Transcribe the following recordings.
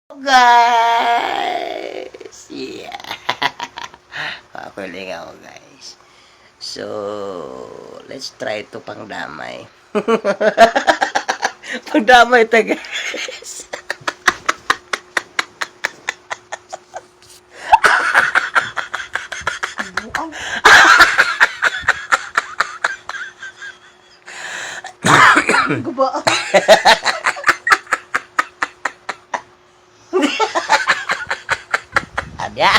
Guys! Yeah! Pakuling ako, guys. So, let's try to pangdamay. Pangdamay ta, guys. Buang. Guba. Adya.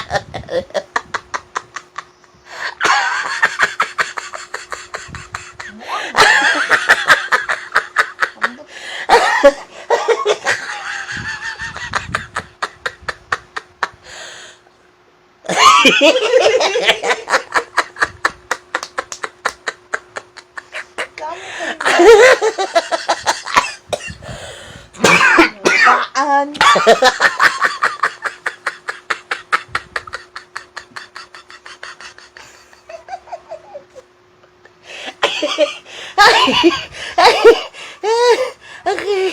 Baan. Okay.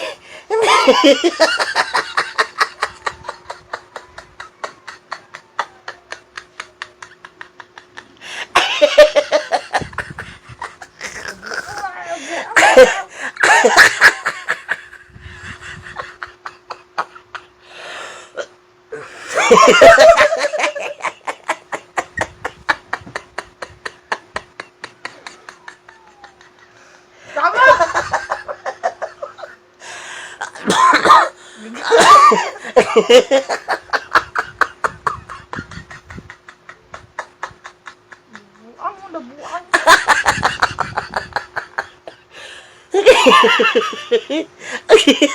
Tama. Buang mo na buang. Okay.